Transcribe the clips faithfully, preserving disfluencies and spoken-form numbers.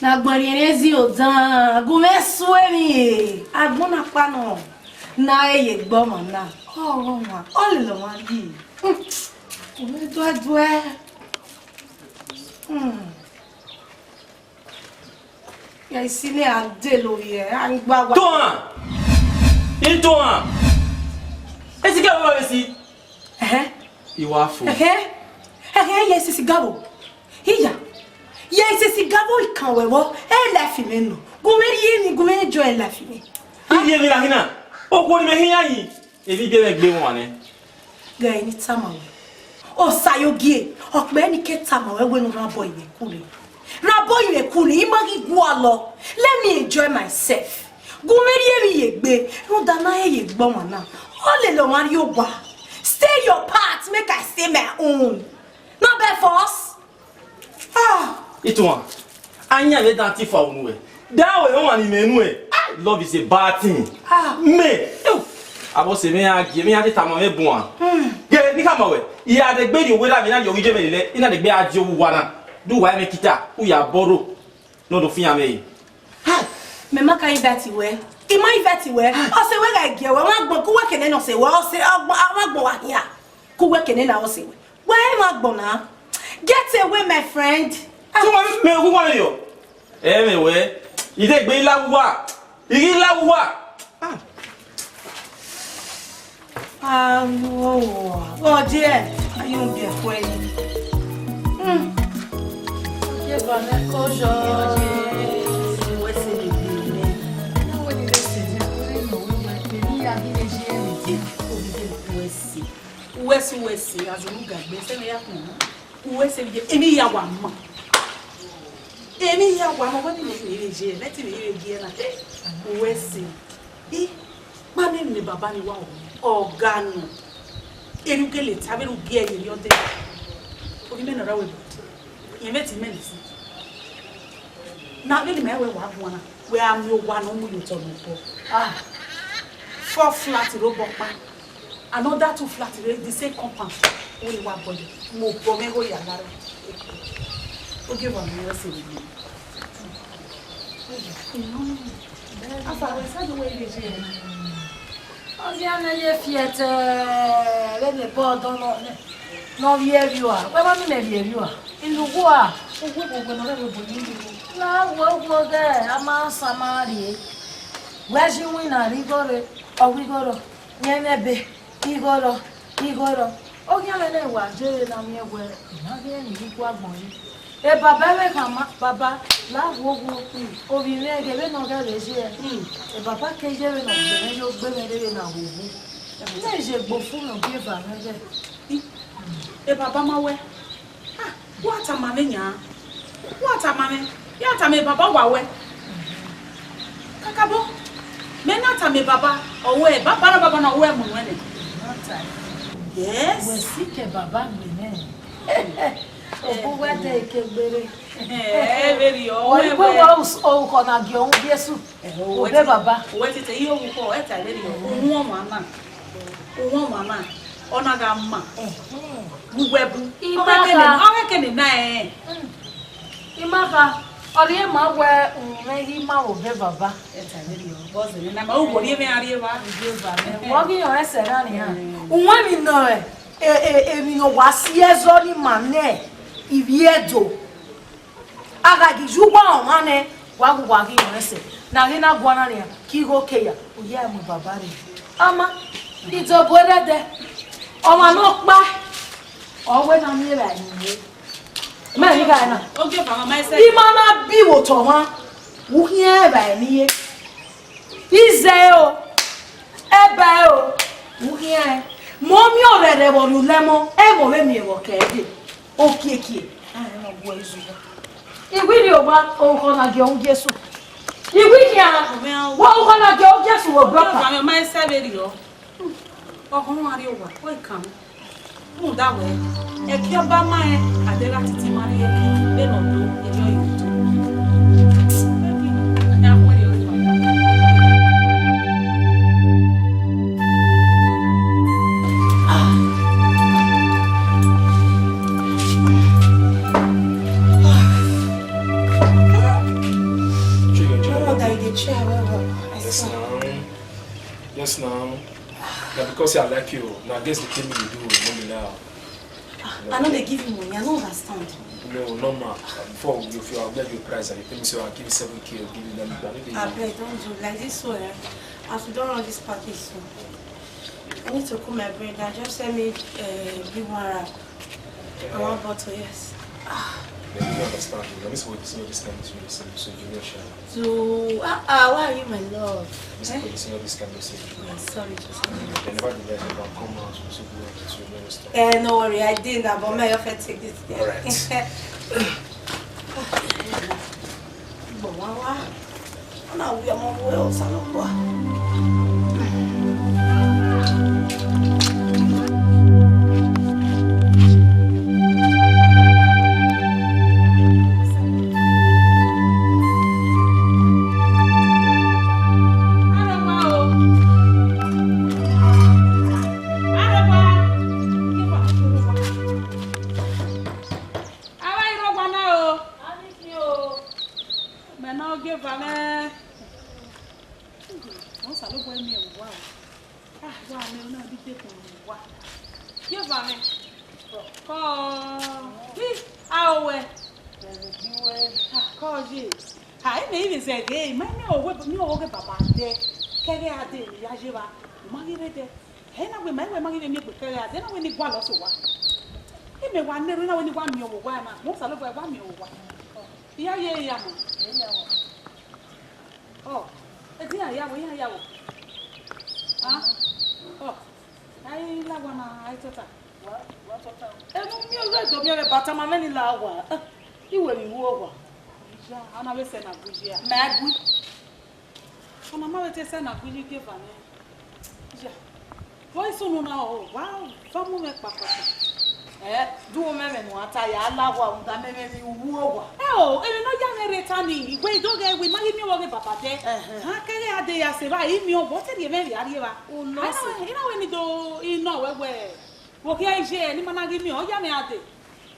Agbọn rhiẹnrhiẹn zin odan, gu mwẹ suẹn emwi, agbọn na kpa nọ, ne a he ye egbe ọmwa na, ọ ghe ọmwa, ọ lele ọmwa rhie. Gu mwẹ duẹduẹ. Hmm. Ya isi ne a dele ovbi ẹre, a gba wa. Tohan! Itohan! Esi ke wa esi? Ẹhẹn. I wa fo. Ẹhẹn. Ẹhẹn, ya isi siga vbo? Iya. Ya isi siga vbo ikan wẹ vbọ? E life mwẹ nọ. Gu mwẹ rhie emwi, gu mwẹ enjoy life mwẹ. I rhie emwi na khin na. Okhuo ne imẹ khin ya yi. Emwi biẹ mwẹ gbe wan nẹ. Ghẹ ne I tama ruẹ, Osayogie, ọ kpẹẹ ne I ke tama ruẹ wẹẹ ne u rhan obọ ivbe ku rre. Rhan obọ ivbe ku rre, I ma ghi gualọ. Let me enjoy myself. Gu mwẹ rhie emwi ye egbe, rhunmwuda ne a he ye egbe ọmwa na, ọ lele ọmwa rrie owa. Stay your part, make I stay my own. Na by force. Ah! Itohan, a yan vbe dan ti fa unu wẹ. Da wẹ ọmwa ni mẹ nuẹ. Ah, love is a bad thing. Ah. Mẹ, eu, abọ sẹ mwẹ ya gie, mwẹ ya te tama mwẹ buan. Hmm. Ghe, ne I khama wẹ, I gha degbe rhie owa vbe na rhie ọghe iye mwẹ lele, I na degbe a die owa na. Do uwa mwẹ kita, u ya bọrọ. Ne ọ do fian mwẹ re. Mẹ ma ka invite wẹ. I ma invite wẹ. Ọse wẹ gha gie wẹ, wa gbọn, ku wẹ kene ne ọse wẹ, ọse, ọ gbọn, wa gbọn wa khian. Ku wẹ kene na ọse wẹ. Wẹ i ma gbọn na. Get away, my friend. Ah. Tuma mẹ gu wa yọ. Ẹ mẹ wẹ. I degbe la wa. I ghi la wa. Ah. Awo, wo die, ayo bi ẹkhuẹ yi. Hmm. Ogie ba mwẹ kọjọ. Wẹ sẹ vbe gbe mwẹ. Na wẹ ni vbe sẹ vbe gbe nọ wẹ wẹ, emwi ya ghi vbe ye ẹre. Wẹ sẹ. Wẹ sẹ, wẹ sẹ, azẹ unu ga gbe, sẹ vbe ya kpọn. Wẹ sẹ vbe ye, emwi ya wa ma. Emwi ya wa ma, wẹ ni vbe ye, vbe ti vbe ye na. Wẹ sẹ. I, kpa ne emwi ne baba ni wa ru, ọ gha nọ. Erriọ u gele ta vbene u gie ẹre ye ọdẹ. Ovbi mẹ ne ọ ra wẹ body. Irẹn vbe te imẹ lesi. Na vbene imẹ wẹ wa guan na, wẹ a miẹn owa ne ọ mu ye otọ ne obọ. Ah, four flat rre obọ ọkpa. Another two flat rre the same compound. Wẹ wa body. Mu obọ mwẹ igho ya lare. Ogie ba mwẹ wẹ sẹ vbe ye. Afa, wẹ sa do wẹ ire je. Ọzian ne ye fiẹtẹ, vbene bọdọ nọ, ne ọ vbiẹ vbiẹ ua, wẹ ma miẹn mẹ vbiẹ vbiẹ ua. Ilughu a, uwu gbogbo ne ọ rre vbe obọ ni ilughu. La wo wo ghe, a ma sa ma rrie. Wẹ ji winna rre igho rre, ọ wu igho rrọọ, yẹn mwẹ ebe, igho rrọọ, igho rrọọ. Oghian mwẹ ne wa je re na miẹn wẹ, I ma ghi rẹn ni ghi gu agbọn yi. E baba ẹvbo khama, baba, la wo wo, ovbi mwẹ ghe vbene ọ ghẹ vbe ye. E baba ke ye vbene ọ ghẹ vbe ye, ogbe mwẹ rre vbene a wo wo. Ne I ye gbe ofu mwẹ, ogie ba mwẹ ghẹ. E baba ma wẹ. Ah, wa tama mwẹ yan. Wa tama mwẹ. Ya tama e baba wa wẹ. Kakabọ, mẹ na tama e baba, ọ wẹ, baba na baba na wẹ mu nuẹn nẹ. Yes. Wẹ si ke baba gbe nẹ. Obu wẹ te ke gbere. Eh, very o. Wẹ kwe wa us-, o kọ na gie ohun Jesu. Eh, o wẹ Obe ti-, baba. O wẹ tete, iyo wu kọ, e ta very o. Ohun ọmwa na. Ohun ọmwa na. Ọ na gha ma. Eh. Gu wẹ bu. Ima ọ ghẹ kene, kha. Ọ ghẹ kene na eh. Mm. Ima kha. Ọ rhie ma wẹ, mm, mẹ ghi ma Obe baba. E ta very o. Bọzẹ ne na ma, u wọ rhie mẹ a rhie wa. Rhie ba mẹ. Wọ ghi yọn ẹsẹ na nian. Eh. Uwẹ mi nọ, eh. E, e, emwi ne ọ wa si ẹzọ ni ma nẹ ivbi Ẹdo. A gha ghi ye uwa ọmwa nẹ, wa gu wa ghi mwẹ ẹsẹ. Ne a ghi na guan na nian, ke igho ke ya, u ya mu baba rre. Ama, idobo ẹdẹdẹ, ọmwa nọkpa, ọ wẹ na miẹn evbare ne I ye. Mẹ ghi gha na. Ogie ba mama ẹsẹ. I ma na bi vbe otọ mwa, u khian evbare ne I ye. Izẹ o, ẹba o, u khian ẹn. Mẹ ọ miẹn ọrẹrẹ vbe ọ rhie ulẹmọ, ẹmwẹ ọ vbe miẹn vbe ọ kẹ ẹdẹ. Okiekie, a rẹn ne ọ gu ẹre izu. I wẹ rhie owa, orukhọ na gie ohun Jesu. I wẹ khian, wa orukhọ na gie ohun Jesu, wo brọta. Ọmọ ma ẹsẹ vbe rriọ. Ọkhọ ọmwa rrie owa, ọ i kan. Rhunmwuda wẹẹ, ẹki ọba ma rẹn, a deghẹ a titi ma rrie ẹki, vbene ọ do, erriọ i do. I like you. Now, guess the thing you do, no be now. Ah, I no dey give you money. I no understand. No, normal. Before you feel, I'll get you a prize. And you tell me, so I'll give you seven K, I'll give you that. I no dey. Abeg, don't do like this, so, eh? As we don run this package, so I need to cool my brain down. Just send me, eh, big one wrap. I want bottle, yes. Ah. Dem no understand you. Na me say, wetin all this kind thing you dey say, so you no shine. So, ah, ah, why are you my love? Na me say, eh? Wetin all this kind of thing. Ah, sorry, just a minute. But nevertheless, you can come out, we still go out, so you no understand. Eh, no worry, I dey now, but may I first take this. All right. But why, why? Ọ na wẹ ọmọ vbe Osanobua. Avbe I rre owa na o. Mẹ ne ọ gie eva mwẹ. Osanobua miẹn owa o. Ah, wa mẹ na bi dekun owa. Gie eva mwẹ. Kọ. Hi, a o wẹ. Ah, kọ ye. Ha, ẹ mẹ i vbe zẹ ghe, ma miẹn owa, miẹn owa ghe baba dẹ. Kẹghẹ a dẹ ne I ya ye evba. Ma ghi rre dẹ. Ẹ na wẹ ma, ẹ wẹ ma ghi vbe miẹn egbe kẹghẹ a dẹ, ẹ na wẹ ne I gualọ sẹ owa. Imẹ wa nẹ erhunmwu, ẹ na wẹ ne I wa miẹn owa ẹmwẹ, Osanobua, I wa miẹn owa. I ya ye ya ma. Ọ, ẹ dia iran ya vbo, iran ya vbo. Ah, ọ, a i la owa na, a i tota. Wa, wa tota. Ẹ mu miẹn ọghe do miẹn vbe bata ma mẹ ni la owa. I wẹ vbe wu owa. Iya, a na vbe sẹ na gu iye a. Mẹ a gui. Ọna ma vbe te sẹ na gu iye gie eva nẹ. Iya. Vbọ i sunu na ọ, wa, wa mu mwẹ kpakpakpa. Ẹ, du mwẹ mẹ ne uwa ta ya la owa, rhunmwuda mẹ mwẹ vbe wu owa. Ẹ o, emwi ne ọ ya mwẹ rre ta ni, I wẹ I do ghẹ wẹ I ma ghi miẹn ọghe baba dẹ. Ẹhẹn. Ha kẹghẹ a dẹ ya sẹ evba, I miẹn ọghe, ọ te rhie mwẹ vbe a rrie evba. Unọ sẹ. I na wẹ ni do, I nọ wẹ wẹ. Vbe okhian iye ne I ma na ghi miẹn, ọ ya mwẹ a dẹ.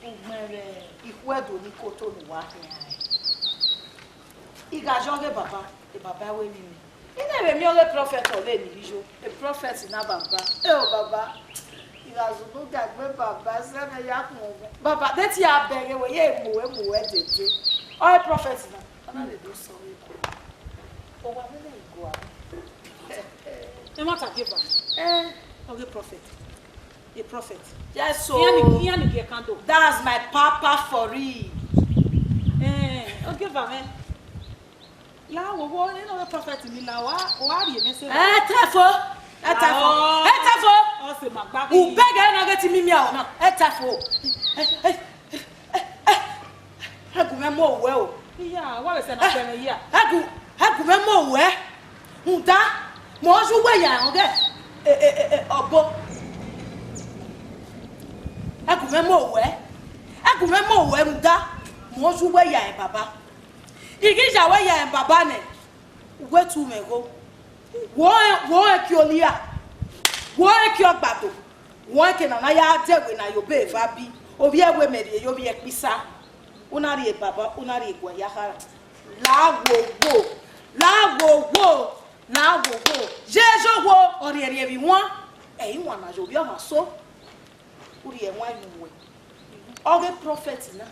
Ugbẹn vbe ikhuo Ẹdo ni koto ne uwa khian rẹn. I gha yọ ọghe baba, e baba wẹ vbe imẹ. I na vbe miẹn ọghe prophet ọ vbe eni yo. E prophet na baba. E o baba. I gha zunu ga gbe baba, sẹ mẹ ya khuọnmwi. Baba, de te a bẹghe wẹ, ye mu wẹ, mu wẹ dede. Ọ e prophet na. Ọ na vbe do sẹ ọghe baba. Owa mwẹ na i gua. Ẹ ma ta gie eva. Eh. Ọghe prophet. A prophet. Yes, so. Iran ni, iran ni gie candle. That's my papa for real. Eh, ọ gie eva mwẹ. La wo wo, eno prophet ni la wa, wa rhie mwẹ sẹ. Ẹ ta fo. Ẹ ta fo. Ẹ ta fo. Ọ sẹ ma gba. U bẹghe na ghe te I miẹn ọna. Ẹ ta fo. Ẹ, ẹ, ẹ, ẹ, ẹ gu mwẹ mu owẹ o. Iya, wa vbe sẹ na fẹ mwẹ ya. Ẹ gu, ẹ gu mwẹ mu owẹ. Rhunmwuda, mẹ ọ yu uwẹ ya rẹn ọghẹ, e, e, e, e, ọbo. Ẹ gu mwẹ mu owẹ. Ẹ gu mwẹ mu owẹ rhunmwuda, mẹ ọ yu uwẹ ya rẹn baba. I ghi ya wẹ ya rẹn baba nẹ, uwẹ tu mwẹ igho. Wẹ ọnrẹn, wẹ ọnrẹn kie olia, wẹ ọnrẹn kie ọgbado, wẹ ọnrẹn ke ne a na ya dẹ ẹwe na ye obọ eva bi, ovbi ẹwe mẹ rhie ye ovbi ẹkpisa. U na rhie baba, u na rhie eguẹ ya khara. La wo wo, la wo wo, la wo wo. Ye yo wo, ọ rhiẹnrhiẹn vbe iwan, ẹ i wan na ye ovbi ọmwa so. U rhie ẹwaẹn ye uwẹ. Ọghe prophet na,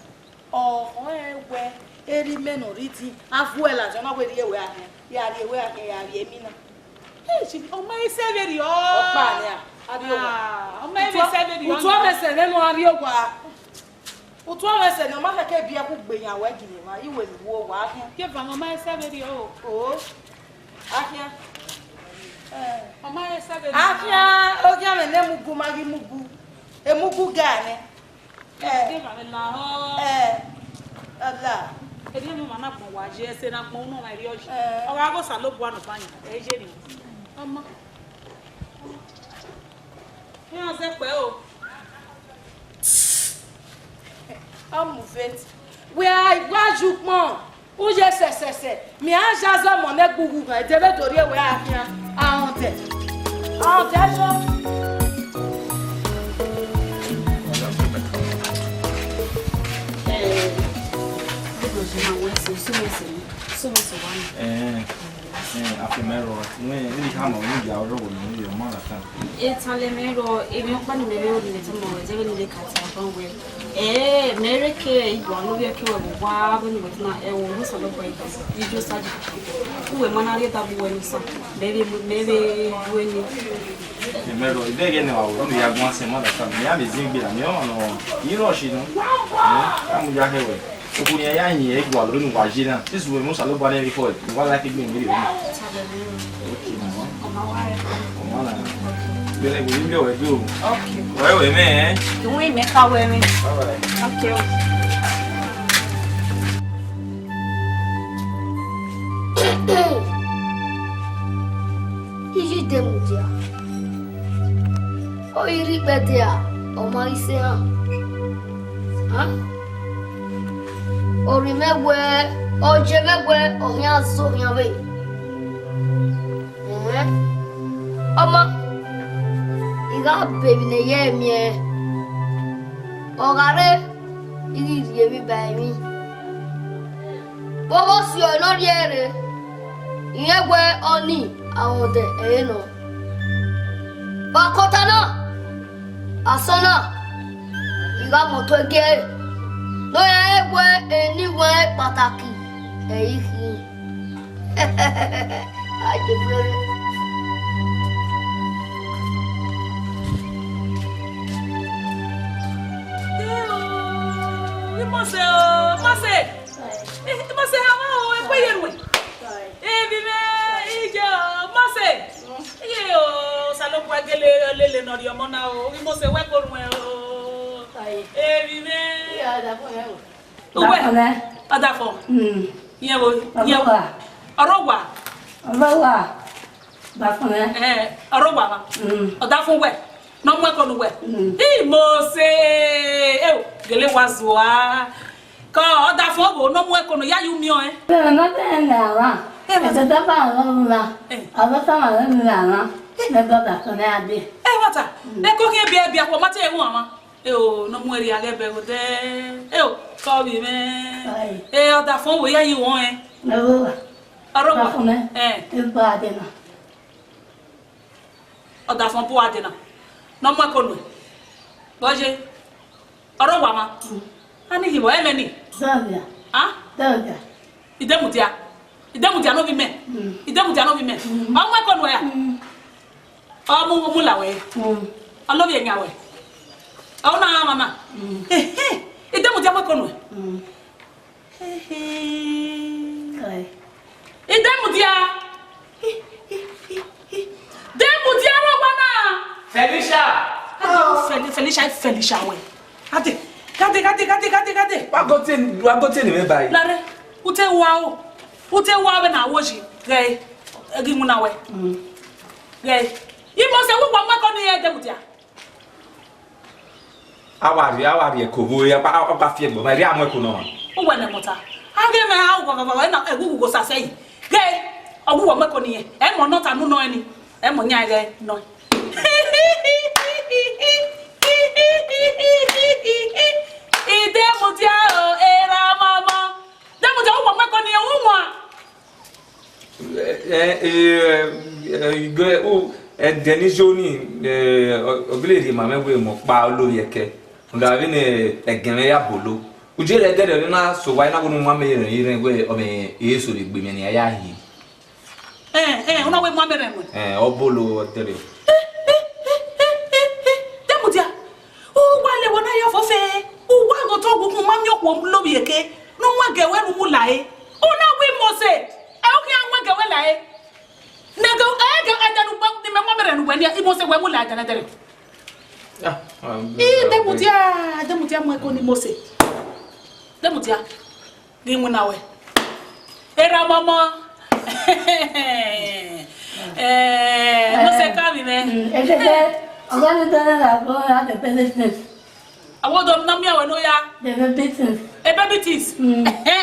ọ họn ẹn wẹ, erha imẹ ne ọ rhie idin, a vuẹ ladian, ọ na wẹ rhie wẹ a khian, ya rhie wẹ a khian, ya rhie emwi na. Ẹ, ọ ma i sẹ vberriọ. Ọkpa nẹ a, a rhie owa. Ah, ọ ma i sẹ vberriọ. Utu ọmọ ẹsẹ nẹ nọ a rhie owa. Utu ọmọ ẹsẹ nẹ, ọ ma khẹke biẹ ku gbe yan wẹ gie emwa, I wẹ ne I wu owa khian. Gie eva mwẹ, ọ ma i sẹ vberriọ o. O. Akhian. Eh. Ọ ma i sẹ vberriọ. Akhian, ogiamwẹ ne mugu ma ghi mugu. Emugu ga nẹ. Eh. Gie eva mwẹ lahọ. Eh. Ọla. Erriọ ne ọmwa na gbọn wa ye, ẹse na gbọn unu ọmwa erriọ yi. Eh. Ọ gha ghe Osanobua ne ọ ba yan, ẹ i ye ni. Ọma. Iran zẹ kpẹ o. Ọmọ vet. Wẹ a wa ju kpọn. U ye sẹsẹsẹ. Mẹ a ya zẹ ọmọ ne gbe ughughan, ẹdẹ vbe do rhie wẹ a khian. Ahọn dẹ. Ahọn dẹ so. Eh, bí mo ṣe máa wọ ẹsẹ̀, súnmọ́ ẹsẹ̀ mi, súnmọ́ ẹsẹ̀ wa mi. Eh. Eh, afi mẹ rrọọ, wẹ, eni khama, eni dia ọrọre wẹ, eni dia ọmọ na tan. Etan lẹ mẹ rrọọ, emwi ọkpa ne mẹ rre ro ne mẹ tama wẹ, zẹvbe ne I ka ta ban wẹ. Eh, mẹ rre ke igua ne ovbi ẹki wẹ vbe owa vbene wẹ tama, ẹ, wẹ Osanobua, ijo sa ji. Uwẹ ma na rhie da bu wẹ ne osa, mẹ vbe, mẹ vbe ju eni. Mẹ rrọọ, I bẹghe ne wa wẹ, unu ya guan sẹ, ma da ta, mẹ ya mẹ zin gbe ra, mẹ ọmọ nọ, I rrọọ shi nọ. Eh, a mu ya hẹ wẹ. Okhuo ne iran ya yin ẹre gualọ vbene uwa ye na, te uwẹ mu Osanobua nẹ vbe ekhọe, uwa like egbe ne I rhie. Okay, mama. Ọmọ na. Gbẹrẹ wẹ, I miẹn wẹ do. Okay. Wẹ wẹ mẹ, eh? Iwẹn mẹ ka wẹ mẹ. Bye bye. Okay. Iye de mudia. Ọ i rre ikpẹdẹ a, ọ ma i sẹ ra. Ọ rinmwẹ wẹẹ, ọ ye mwẹ wẹẹ, ọ khian zẹ orhiọn vbe. Ẹn, ọ ma, I gha ba emwi ne I ye miẹn. Ọ gha rre, I ghi rhie emwi ba emwi. Vbe ọghe osiọre ne ọ rhie rre, irẹn wẹẹ ọnii, a mwẹ odẹ ẹre nọ. Vbe akota na, asọn na, I gha mu otọ gie ẹre, ne ọ rẹn wẹẹ eni wẹẹ kpataki ẹre I khin. A je fẹrẹ. Imose o, Imose. Imose, a wa o, egbe ye ruẹ. Evbi mwẹ, iye o, Imose. Iye o, Osanobua gele lele ne ọ rhie ọmọ na o, Imose wẹ ko ruẹn o. Evbi mwẹ. Uwẹ, ọdafọn. Mm. Yẹn vbo, yẹn vbo. Ọrọwa. Ọrọwa. Ọdafọn nẹ. Eh, ọrọwa ma. Mm. Ọdafọn wẹ. Ne ọ mu ẹko ne uwẹ. Mm. Imose. Eo, gele wa zua. Kọ, ọdafọn vbo, ne ọ mu ẹko ne ya ye umiọn ẹn. Ẹ, ma bẹrẹ ne a ra. Ẹ, ma ta. Ẹdẹ dọba rẹ ọrhu ra. Ẹ. Ọdafọn ma rẹ ne a ra. Ẹ. Mẹ bọ ọdafọn nẹ a dee. Ẹ, ma ta. Mm. Ẹko khian biẹ biẹ, akhuọ ma te ru ọmwa. Eo, ne ọ mu ẹre rhie aghẹ bẹghe odẹ. Eo, kọ vbe mwẹ. Aye. E, ọdafọn vbo ya ye wọn ẹn. Ọrọwa. Ọrọwa. Ọdafọn nẹ. Ẹ. Ebo a dee na. Ọdafọn bu a dee na. Ne ọ mu ẹko nuẹ. Vbọ ye? Ọrọwa ma. Mm. A ni hi vbọ ẹmwẹ ni. Dọdia. A? Dọdia. Idemudia. Idemudia ne ovbi mẹ. Mm. Idemudia ne ovbi mẹ. Mm. Ọ mu ẹko nuẹ ya? Mm. Ọ mu, mu la wẹ. Mm. Ọ lovbiẹ yan wẹ. Ọ na mama. Mm. Ehe. Idemudia mu ẹko nuẹ. Mm. Ehe. Kai. Idemudia. Idemudia rre ọgba na. Felicia. Fel-, Felicia, Felicia wẹ. Gade, gade, gade, gade, gade, gade. Wa go tie, wa go tie ni mwẹ ba yi. Lare, u te wa o. U te wa vbe na wo yi. Ghẹ, ẹ ghi winna wẹ. Mm. Ghẹ. Imose, wẹ wa mu ẹko ne Idemudia. A wa rhie, a wa rhie ẹko vbo, a gba, a gba fi ẹgbẹ, ma rhie a mu ẹko nọ. Uwẹ nẹ mọta. A ghe mẹ a wa, wa, wa, wa, na, ẹgu wo sa sẹ yi. Ghẹ, ọ wu wọ mu ẹko ni yẹn. Ẹ mọ nọ ta nu nọ ẹni. Ẹ mọ yan ẹghẹ nọ. Idemudia o, erha mama. Idemudia, u wa mu ẹko ni yẹn, u wa. Ẹ, ẹ, ẹ, ẹ, igbe, u, ẹdẹ ni zo ni, ẹ, ọ, ọ gele rhie ma mwẹ wẹ mẹ ọkpa olori ẹkẹ. Rhunmwuda vbene ẹgẹn mwẹ ya bolo. Uji rẹ dẹdẹ ne na so wa, na wẹ ne u ma mẹ rẹn irẹn wẹ ọ mẹ eso rhie gbe mẹ ne a ya hin. Ẹ, ẹ, u na wẹ ma mẹ rẹn wẹ. Ẹ, ọ bolo dẹdẹ. Idemudia, u wa lẹ wẹ na ya fọfẹ, u wa ghe otọ gu kun ma miẹn okhuo lori eke, ne u wẹ gẹ wẹ ne u mu la ẹre. U na wẹ Imose, ẹ, ọ khian wẹ gẹ wẹ la ẹre. Nẹgẹ, ẹ, gẹ, ẹdẹ ne u gbe, ne imẹ ma mẹ rẹn ne uwẹ nia, Imose wẹ mu la ẹdẹ nẹdẹrẹ. Ah, ah, Idemudia, Idemudia mu ẹko ne Imose. Idemudia, ghi winna wẹ. Erha mama. Eh, Imose ka vbe mwẹ. Mm, ekeke, ọgọ ni dọnọ la go ra the business. Awo do na miẹn wẹ ne ọ ya. The business. A baby things. Mm. Ehe.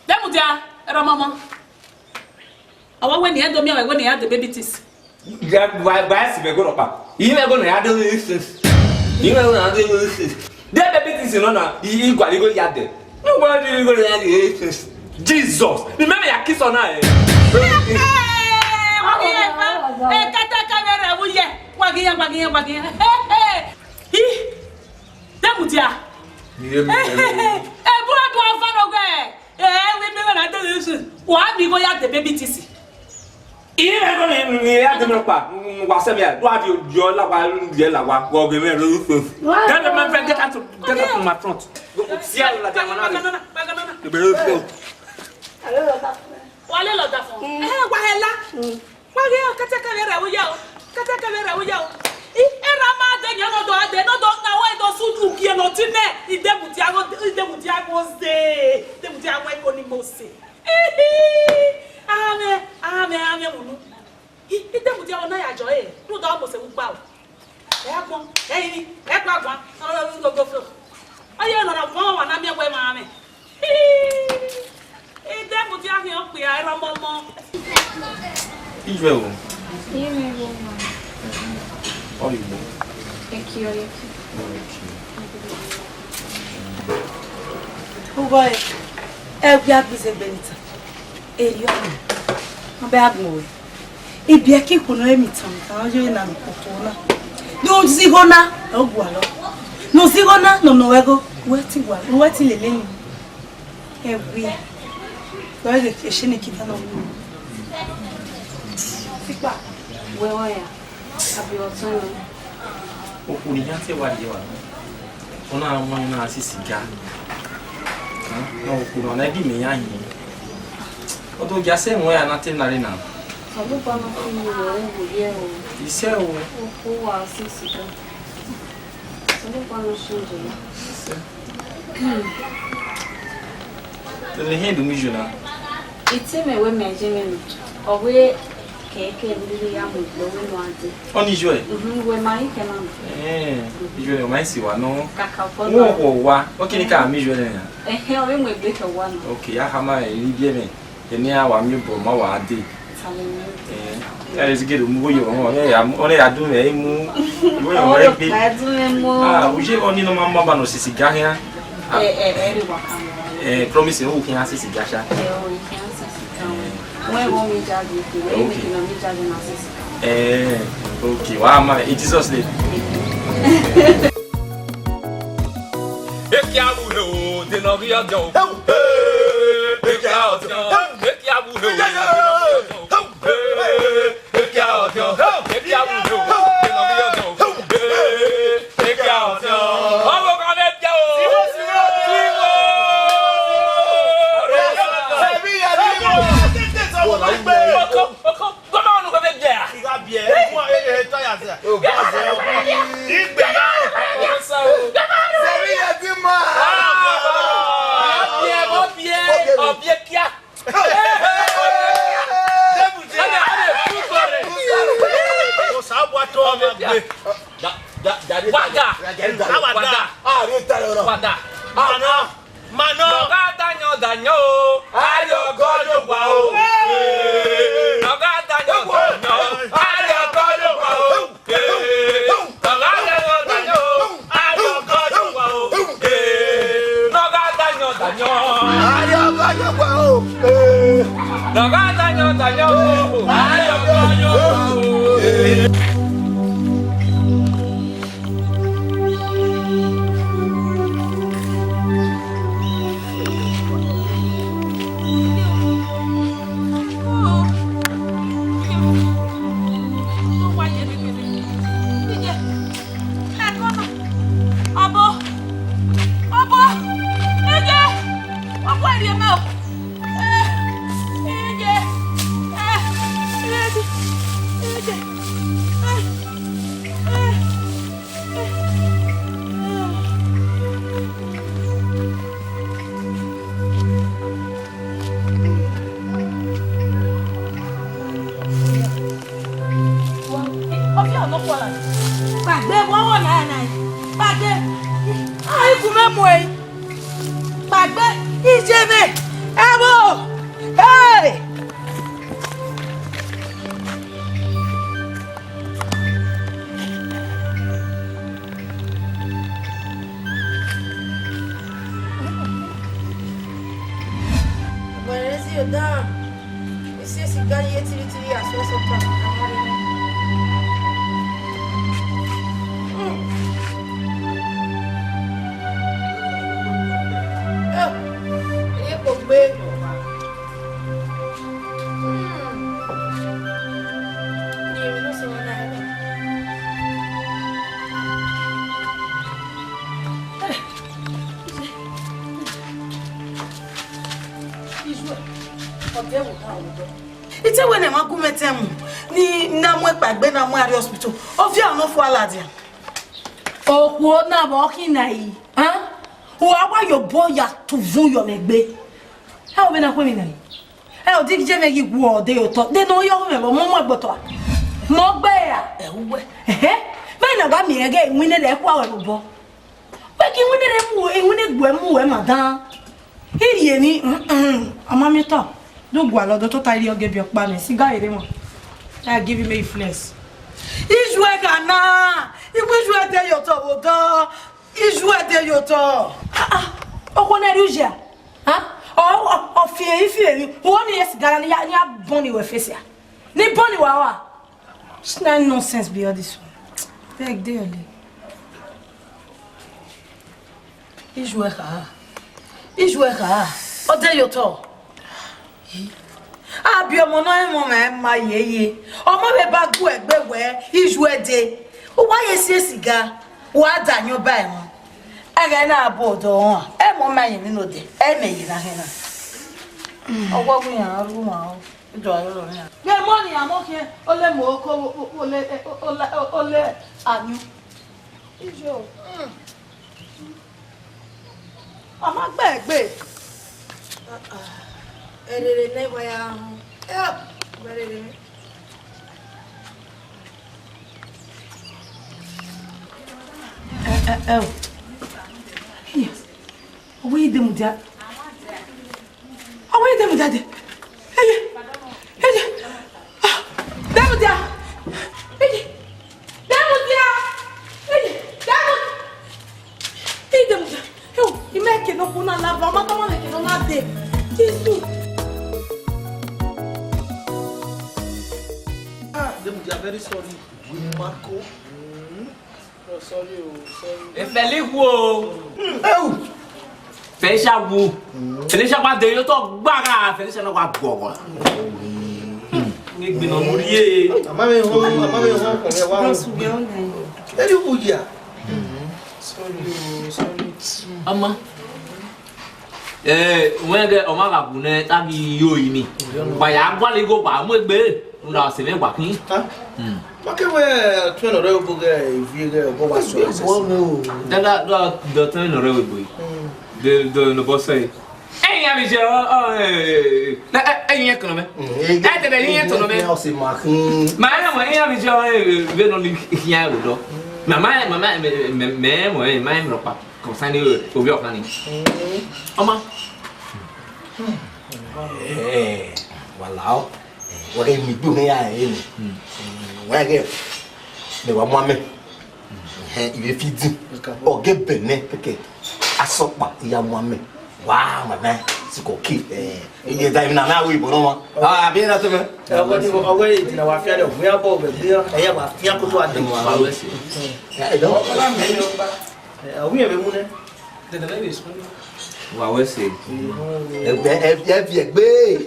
Idemudia, erha mama. Awa wẹ ne iran do miẹn wẹ wẹ ne iran de baby things. Ya, wa, wa si mẹ go rọkpa. I mẹ go ne ya do things. I mẹ go ne ya do things. De baby things nọ na, i, i gualọ igho ya dẹ. No wa do igho ya do things. Jesus. Ni mẹ mẹ ya kiss ọna, eh. Ekẹtẹkẹ vbe rre vbe uye. Wa ghi yan, wa ghi yan, wa ghi yan. He, he. Ih, de mudia. Iye mi. Ebu adu ọfa nọ wẹ. Eh, we me na de this. Wa mi go ya de baby tisi. Iye mi go ni, ni ya de mi kpa. Wa se mi a. Do a di yo la wa, di la wa. Wa ge me ro fu. Get the man, get out of, get out of my front. See how you like that one. Wa lele ọdafọn. Eh, wa hẹ la. Wa ghe kẹtẹkẹ vbe rre vbe uye o. Kẹtẹkẹ vbe rre vbe uye o. I, erha ma de yan nọ do, de nọ do, na wẹ do su du gie nọ ti mẹ. Idemudia gho, idemudia gho ze. Idemudia gho eko ni mo se. Amẹ, amẹ, amẹ munu. I, idemudia gho na ya jọ e. Rhunmwuda ọ mose vbe ugba o. Ẹ agbọn, ẹ rinmwi, ẹ gba agbọn, ọ rọ ru gogo fo. Ọ ye nọ na guan wa na miẹn wẹ ma mwẹ. Idemudia khian okpia ẹrọ mọmọ. Iyuẹ o. Iyuẹ o ma. Ọ yi gbo. Eki ọ eki. Ugho ẹ, ẹ wia gbe izegbe ni ta. Erriọ ọmọ, ọ bẹ agbọn ruẹ. Ibiẹka ikhuo ne ọ re emwi itan, itan ọ ye na ne ukpotọ na. Ne u zigho na, ọ gualọ. Ne u zigho na, ne ọ nọ ruẹ igho, uwẹ ti gualọ, uwẹ ti lele emwi. Ẹ wia. Wẹ ghe eshene kita nọ wu. Tipa, wẹ wẹ ya. Abi ọtẹn nọ. Okhuo ne iran te wa rrie wa, ọ na wan na sisi ga. Na okhuo nọ na gie mẹ ya hin. Ọ do gia sẹ ẹmwẹ ya na te na re na. Ọlọkpa nọ fi mi rẹ ẹvbo ye o. Isẹ o. Okhuo wa sisi ga. Ọlọkpa nọ sisi ga. Isẹ. Tẹlẹ hin do mi jọ na. Iti mẹ wẹ mẹ je mẹ nọ. Ọ wẹ kẹkẹ lele ya mu igbe wẹ nọ ade. Ọ ni jọ ẹ? Mhm, wẹ ma yi kẹ na nọ. Eh, ijọ ẹ ma si wa nọ. Kaka fọ. Wo wo wa. O kini ka mi jọ ẹ na. Ẹhẹn, ọ vbe mu egbe kẹ wa nọ. Okay, a ha ma ẹ ni biẹ mẹ. Eni a wa miẹn obọ ma wa dee. Hallelujah. Eh, ya rẹ zigede mu wo yo, ọ ya, ọ ya dun mwẹ mu, wo yo rẹ gbe. Ọkpa dun mwẹ mu. Ah, uje ọni nọ ma ma ba nọ sisi ga khian. Eh, eh, eh, ri wa ka mọ. Eh, promise, o khian sisi ga sha. Eh, o khian sisi ga. Wẹ wo mi judge, wẹ mi kina mi judge na sisi ga. Eh, okay, wa ma, in Jesus' name. Ekia vbe ure o, de ne ọ ghi ọdiọn o. Ekia ọdiọn, ekia vbe ure o, de ne ọ ghi ọdiọn o. Ekia ọdiọn, ekia vbe ure o, de ne ọ ghi ọdiọn o. Ekia ọdiọn. Ọmọ kan vbe bia o. Siwo, siwo, siwo. Oko, oko. Gọmọ ọnu kẹfẹ biẹ a. I gha biẹ, ẹ, ẹ, ẹ, tọ ya zẹ. O, gba zẹ. Igbe ya. Sẹmi ya ti ma. Ọbiẹ, ọbiẹ, ọbiẹ kia. Osa wa tọ ma gbe. Waga. Waga. Waga. Mano. Mano. Nọ gha dayan dayan o, a rrie ọgọ ye owa o. Nọ gha dayan dayan o, a rrie ọgọ ye owa o. Nọ gha dayan dayan o, a rrie ọgọ ye owa o. Nọ gha dayan dayan o. A rrie ọgọ ye owa o. Nọ gha dayan dayan o, a rrie ọgọ ye owa o. Ọbọ, ọbọ, ije, ọbọ ẹrriẹ mẹ o. Eh, ije, eh, ije, ije, eh, eh. Kpagbe, wọ wọ na na. Kpagbe. Ai, ku mẹ mu ẹre. Kpagbe, ije mwẹ. Ẹ vbo. Hey! Wẹ rẹn zẹ odaro, esi esi gan ye tiritiri ya sẹ sọkpa. Ọ de vbe odaro odọ. I te wẹ ne ẹmwẹ gu mwẹ tẹn mu, ne a mu ẹn kpaegbe, ne a mu ẹn rrie hospital. Ọ viọ nọ fua ladian. Okhuo na vbe ọ khin na yi, a? Uwa wa ye obọ ya tuvun yọ mwẹ egbe. Ẹ o, vbene a khu emwi na yi. Ẹ o, digi je mwẹ ghi wu ọdẹ ye otọ. De ne ọ yọ mwẹ vbe ọmọ mu ẹgbotọ a? Mọ gbe ra? Ẹ uwẹ. Ẹhẹ. Vbene a gha miẹn ẹghẹ iwinna rẹ kua ruẹ vbe obọ. Wẹ ghi iwinna rẹ mu, iwinna egbe mu ruẹ ma dan. I rhie emwi, mm, mm, ọ ma miotọ. Do gualọ, do tota irhiọgie biẹ ọkpa nẹ, siga rere mwa. I give him a flex. Ijuẹ kha na, iwu ijuẹ de ye otọ vbe odọ, ijuẹ de ye otọ. Ah, ah, okhuo ne rhie uyi a? Ah, ọ, ọ, ọ fi emwi, fi emwi, uwẹ ni ye siga na, ne I ya, ne I ya bọni wẹ face a. Ne I bọni wa wa. This na nonsense be all this one. Beg, dey your leg. Ijuẹ kha, ijuẹ kha, ọ de ye otọ. A biẹ ọmọ ne ọ rẹn mwẹ ma yeye, ọmọ vbe ba gu egbe wẹ ijuẹ de, uwa ye sie siga, wa da ayọn ba ẹmwẹ. Ẹghẹ na bu odọ ọnrẹn, ẹ mọ ma yẹn nene odẹ, ẹ mẹ ye na hẹn na. Ọwọ gu iran ru ma o, ido aro ro iran. Vbe mọ ne iran mọ khian, ole mọ oko, ole, ole, ole ayọn. Ijo. Ọ ma gbe egbe. Erere ne wa ya họn. Help! Erere ne. Ẹ, ẹ, ẹ o. Iya. Ọ wẹ I de mudia. Ọ wẹ I de mudia de. Eye. Eye. Ah, de mudia. Eye. De mudia. Eye. De mu-, I de mudia. Ẹ o, I ma ke ne okhuo na la va, ọ ma tama ne ke ne ọ na de. Jesu. Ah, de mudia, very sorry. We Marco. Oh, sorry o, sorry. Efẹlẹ ikhuo. Ewu. Felicia wu. Felicia wa de yo to gbagha, Felicia na wa gbọghọ. Ni gbinọ mu rrie. Mama mi ho, mama mi ho, kọlẹ wa ho. Eri wu ya. Sorry o, sorry. Ama. Eh, wẹ ghe, ọ ma gha bu nẹ, ta ghi yo yi ni. Wa ya gualọ igho wa mu egbe, u na sẹ mwẹ wa khin. Ha? Hmm. Ma ke wẹ, tuẹn nọ rre obo ghe, ivie ghe, ọbọ wa sọ. Egbe ẹsẹ. Wọ nẹ o. Da, da, da, da, tuẹn nọ rre obo yi. Hmm. De, de, nọ bọ sẹ. Ẹyin ya mi jẹ, ọ, ọ, eh, eh, eh, ẹyin yẹn tọnọ mẹ. Hmm, eh, ẹ tẹbẹ ẹyin yẹn tọnọ mẹ. Ọ sẹ ma khin. Ma ẹ mọ, ẹyin ya mi jẹ, ọ, eh, eh, vbene ọ ni khian ẹvbo dọ. Ma, ma, ma, ma, mẹ, mẹ, mẹ, mọ, eh, ma, ẹ mọ pa. Concerning, eh, ovbi ọkhan ni. Mm. Ọ ma. Eh, wa lao. Eh, wa ghe mi gbe ne ya, eh, ni. Mm. Mm, wa ghe, mẹ wa mu amẹ. Eh, ivie fi din. Ọ ghe bẹnẹ kẹkẹ. Asọkpa, I ya mu amẹ. Wa, mama, siko ki. Eh, iye da ina na wi boro ma. Ah, abi na to me. Ọwẹ ni, ọwẹ ni, wa fi alẹ, wa bọ, wẹ bi, ẹ ya wa fi akoto ade. Wa wẹ se. Eh, do. Ẹ, ọ wẹ vbe mu nẹ. Dẹdẹ vbe sunu. Wa wẹ se. Ẹgbẹ, ẹ, ẹ fi ẹgbẹ.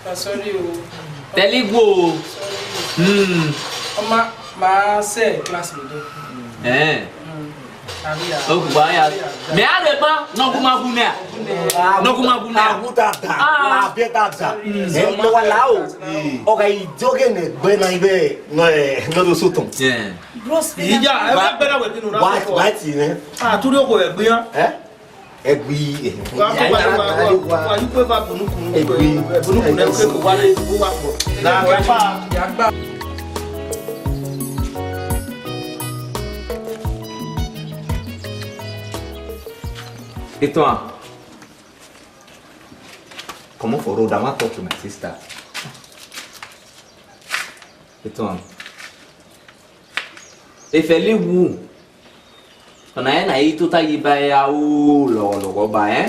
Ah, sorry o. Tẹlẹ igbo. Hmm. Ọ ma, ma sẹ class mi do. Eh. Hmm. Abi ya. O gba ya. Mẹ a rẹ gba, nọ gu ma gu nẹ. Nọ gu ma gu nẹ. Agu dada. Ah. Abi dada. Hmm. Ẹ, nọ wa la o. Ọ gha i do ghe nẹ gbe na ibe, nọ, ẹ, nọ do so tọn. Yeah. Bros, ìyá, ẹ wá gbẹ́dọ̀ wẹ̀ bínú rà. White, white yẹn. Ah, torí o kò ẹ̀ gbìyàn. Ẹ? Ẹ gbì. Wà á kó wà á wà á wà á yí pé bá bùnúkùn. Ẹ gbì. Bùnúkùn ẹ kò wá lé, ó wà pọ̀. Làbẹ́ bá. Itoan, comot for road, I wan talk to my sister. Itoan. Efẹlẹ wu. Ọna rẹn na i tota yi ba ẹre aro lọghọlọghọ ba, ẹn?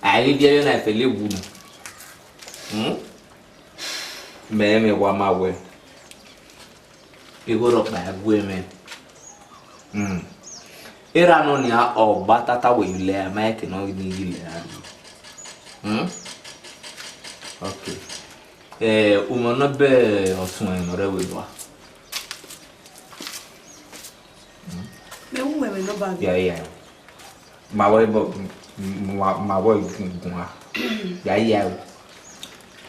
A i ghi biẹ vbene Efẹlẹ wu nọ. Hmm? Mẹ rẹn mwẹ wa ma wẹ. Igho rhọkpa i gu mwẹ. Hmm. Erha nọ nia, ọ gba tata wẹ i lẹ a, ma rẹn ke ne ọ ghi lẹ a. Hmm? Okay. Eh, u mwẹ nọ bẹ ọsuẹn ne ọ rre ẹvbo evba? Mẹ wu mwẹ mwẹ nọ ba ghe. Ya, ya. Ma wẹ bọ, ma, ma wẹ gu-, guan. Ya, ya.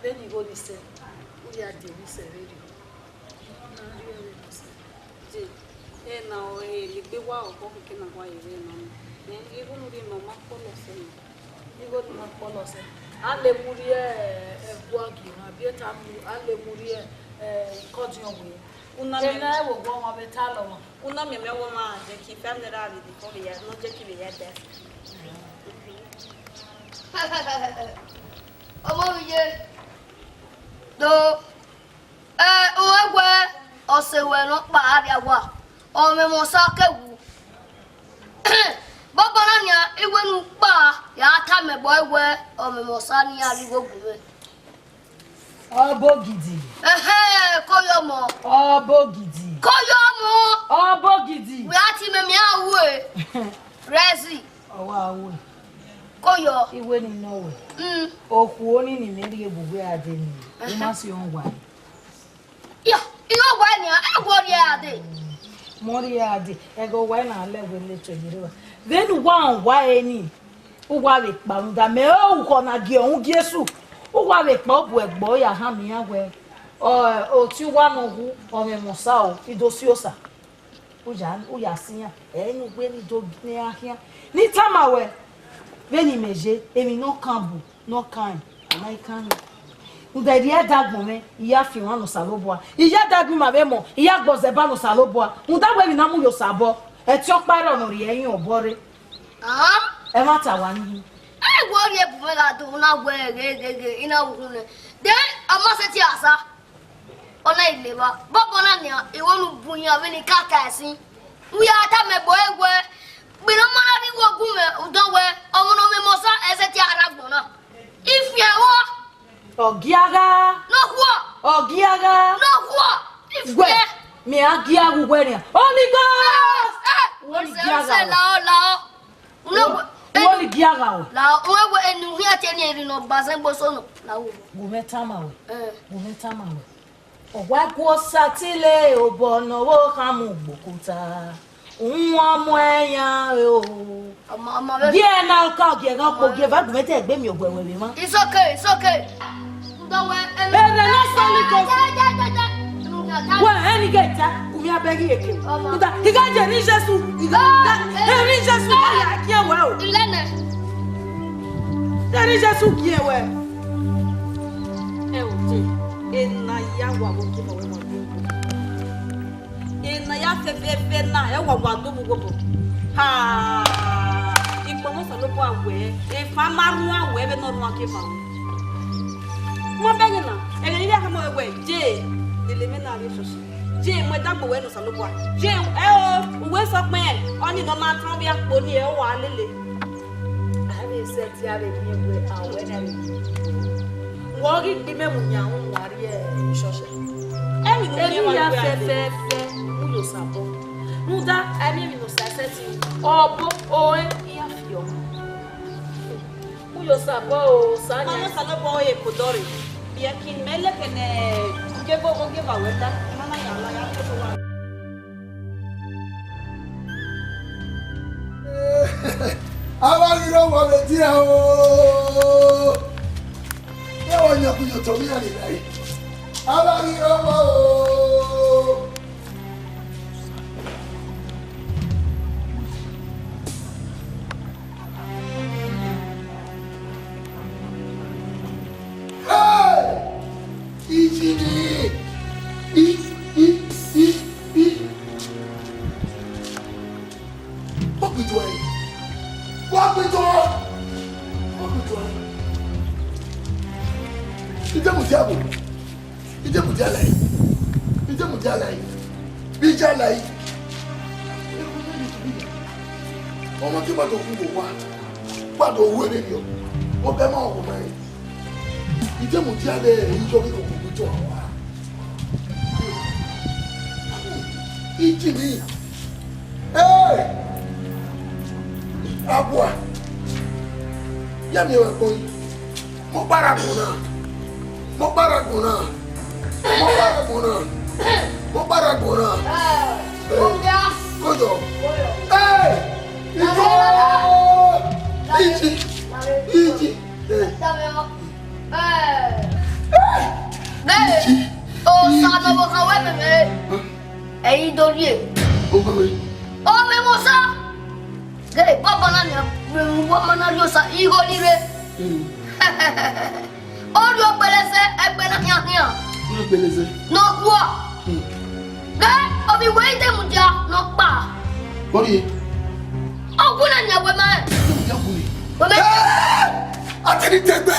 Vbene igho ni sẹ, u ya die vbe isẹ vberriọ. Na rhie ẹre nọ sẹ. Je, ena ọre egbe wa obọ keke na wa ye vbe nọ ni. Ẹ, igho ne u rhie nọ ma kpọlọ sẹ nọ. Igho ne u ma kpọlọ sẹ. A lemu rhie ẹguagiẹn, a biẹ ta mu, a lemu rhie, ẹ, ikọdiọn wẹ. Una miẹn ena ẹvbo ọmwa vbe ta lọ ọmwa. Una miẹn mẹ wẹ ọmwa Jackie, five naira vbe deko vbe ya, nọ Jackie vbe ya ẹdẹ. Ọmọ vbe iye. Do. Ẹ, uwẹ wẹ, ọse wẹ ne ọ kpa arriawa, ọ mwẹ emọ sa ke wu. Bọbọ na nian, iwẹ ne u kpa, ya tama ẹbọ wẹ, ọmwẹmwẹ Osa ne iran rhie igho gu mwẹ. Ọbogidi. Ẹhẹ, koyọ mọ. Ọbogidi. Koyọ mọ. Ọbogidi. Wẹ a ti mẹ miẹn a ru e. Rẹzi. Ọ wa ru e. Koyọ. Iwẹ ne I nọ wẹ. Mm. Okhuo ni ne imẹ rhie bu wẹ a dee nii, u ma si ọẹn wa. Ya, I gha wa nian, ẹ wẹ ọ rhie a dee. Mẹ ọ rhie a dee, ẹghẹ uwa na lẹ wẹ lecture ye rre evba. Vbene uwa rẹn uwa ẹre nii, uwa vbe kpa rhunmwuda mẹ ọre ukhọ na gie ọhunmwu Jesu. Uwa vbe kpa obuẹgbọ ya hanmwa iran wẹ, ọ, otiuwa ne ọ wu, ọmwẹmwẹ Osa o, I do si Osa. U ya, u ya si iran, ẹ i re ne uwẹ ne I do ne iran khian. Ne I tama wẹ, vbene imẹ ye, emwi ne ọ kan bu, ne ọ kan rẹn, ọ ma i kan rẹn. Rhunmwuda erriọ ẹdẹ agbọn mwẹ, I ya fi emwa ne Osanobua, I ya da agbọn ima vbe mọ, I ya gbe ọzẹba ne Osanobua. Rhunmwuda wẹ emwi na mu ye Osa obọ, ẹtin ọkpa rrọọ ne ọ rhie ẹrin obọ rre. Ah. Ẹmwata wa ni hin. Ẹ wẹ ọ rhie bu mwẹ gha do na wẹ ghe ghe ghe, I na ru uhunmwu nẹ. De, ọ ma sẹtin a sa. Ọ na i levba, bọbọ na nian, I wẹ ne u bu iran vbene I ka ta ẹsin. U ya tama ẹbọ wẹ, gbe ne ọ ma na rhie igho gu mwẹ, u dọ wẹ, ọmwa ne ọmwẹmwẹ Osa, ẹ i sẹtin a rre agbọn na. I fian vbọ. Ọ gia gha. Ne okhuo. Ọ gia gha. Ne okhuo. I fian. Wẹ, mẹ a gia gha uwẹ nian. Holy Ghost! Eh, eh, Holy Ghost, gia gha. Lao, lao. Uwẹ ni gia gha wẹ. La, uwẹ wẹ enu khian tie ni eri nọ ba zẹn gbe eso nọ, la wo. Gu mwẹ tama wẹ. Eh. Gu mwẹ tama wẹ. Ọ wa gu Osa tile obọ ne ọ vbe khan mu gbe okuta. Uwọn mu ẹyan re o. Ọmọ, ọmọ vbe. Gie na ka gie gha kpo gie va gu mwẹ te egbe miẹn ọguẹ wẹ vbe mwa. It's okay, it's okay. Ẹrẹ ne ọ sọ ni ko. Wẹ, ẹni gẹ ta, u miẹn abẹ ghi eke. Nda, I gha ye rin Jesu, I gha, I gha, rin Jesu, I gha ya gie wẹ o. Ilẹnẹ. Ye rin Jesu gie wẹ. Ẹ o te, ena ya wa wo ke ma wẹ ma. Ena ya fẹfẹfẹ na, ẹ wa wa do vbe uwu obọ. Ha! Ikpọnmwẹ Osanobua wẹ, efa ma rhuan wẹ vbene ọ rhuan ke eva. Ma bẹghe na, ẹghẹ ne I ya khama ruẹ wẹ, je, lele mwẹ na rrie church. Je, mu ẹdẹ agbọn ruẹ ne Osanobua. Je, ẹ o, uwẹ sẹ ọkpẹn, ọnii ne ọ ma tan ovbi akpo nii, ẹ wa lele. A vbe sẹ ẹtin a vbe miẹn wẹ a wẹ na vbe miẹn. Wẹ ọ ghi gbe imẹ mu yan uhunmwu a rrie church. Emwi ne u miẹn emwi ya wẹ a fẹfẹfẹ, u yo Osa obọ. Rhunmwuda, a i miẹn emwi ne Osa sẹtin, obọ, ore, iran fi ọmọ. U yo Osa obọ o, Osa yan. Ọmọ Osanobua ọre ye kpo odọ rre. Biẹ ki mẹ leke ne ogieva, ogieva wẹ ta, I ma na yan la ya koko wa. Avbe ghi rre owa vbe dia o. Ẹ wa yan ku ye otọ vbe iran ni rae. Avbe ghi rre owa o. Hey! Iji ni! I, i, i, i. Wa gbe ijuẹ ẹre. Wa gbe ijuẹ ẹre. Wa gbe ijuẹ ẹre. Ide mu dia bo. Ide mu dia lae. Ide mu dia lae. Bi dia lae. Ọmọ te gba do wu owa. Gba do wu ere yọ. Obẹ ma wo ma ẹre. Ide mu dia lae, iyọ ghi koko gbe ijuẹ ẹre wa. Iji ni. Hey! Abua. Ya miẹn wẹ kpo yi. Mo kpara agbọn na. Mo kpara agbọn na. Mo kpara agbọn na. Mo kpara agbọn na. Eh, koyọ. Eh, iji. Iji. Iji. Eh. Iji. Osa ne ọvbokhan wẹ mẹmẹ. Ẹ i do rhie. Ọmwẹmwẹ Osa. Ghe bọbọ na nian, vbe uwu ọmọ na rhie Osa igho ni rre. Mm. Ọ rhie ọgbẹlẹsẹ, ẹgbẹ na khian khian. Ọ rhie ọgbẹlẹsẹ. Ne ọ khuọ. Mm. Ghe ovbi wẹ i de mudia ne ọ kpa. Ọ rhie. Ọ gu na nian wẹ ma rẹn. Ọ gu na nian wẹ ma rẹn. Wẹ ma rẹn. Ẹ! Atẹni tẹgbẹ,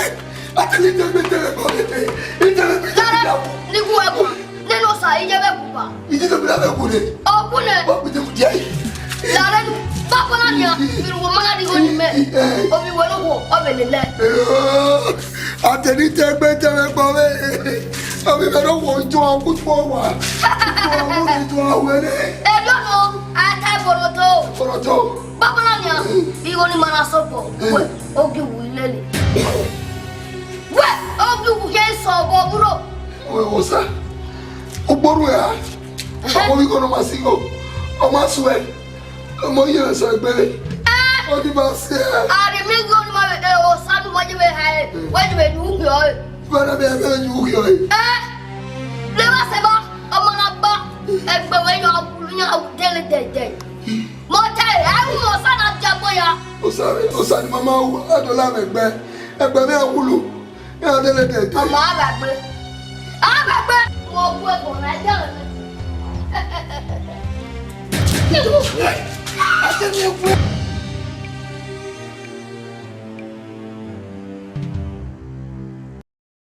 atẹni tẹgbẹ tẹrẹ kọ rẹ tẹ, itẹrẹ bi tẹrẹ. Lare, ni gu ẹkun, nene Osa, iye vbe gu ba. Iji tẹgbẹ na vbe gu rẹ. Ọ gu nẹ. Ọ gu de mudia yi. Lare nu, bọbọ na nian, iru wo Ovbi wẹ ne ọ wo, ọ vbe lele. Atẹni te egbe te mwẹ gbọ vbe. Ovbi wẹ ne ọ wo, jọ ọkutọ wa. Jọ ọmọ ne jọ wẹ ne. Erriọ nọ, a ta ẹbọrọ do. Ẹbọrọ do. Baba na nia, igho ni ma na sẹ obọ. Wẹ, ogi wu lele. Wẹ, ogi wu ye sẹ obọ bro. Wẹ, Osa. Ogboru ya. Ọmọ igho nọ ma si igho. Ọ ma suẹ. Ọmọ yẹn sẹ egbe. Eh. Ọ di ma si ẹ. Ari mi igho ni ma vbe, eh, Osa ni ma je vbe ha ẹ. Wẹ je vbe yu khiọ ẹ. Wẹ na vbe, vbe yu khiọ ẹ. Eh. Leva sẹ ba, ọmọ na gba. Egbe wẹ ya, ya dele dẹdẹ. Mọ ta ẹ, ẹ wu Osa na dia gbo ya. Osa, Osa ni mama wu, a do la mwẹ ẹgbẹ. Ẹgbẹ mwẹ a wulu. Ya dele dẹdẹ. Ọmọ a vbe gbe. A vbe gbe. Mo gu ẹbọ na ẹdẹ rẹ. Ẹ tẹ mi ẹ gu.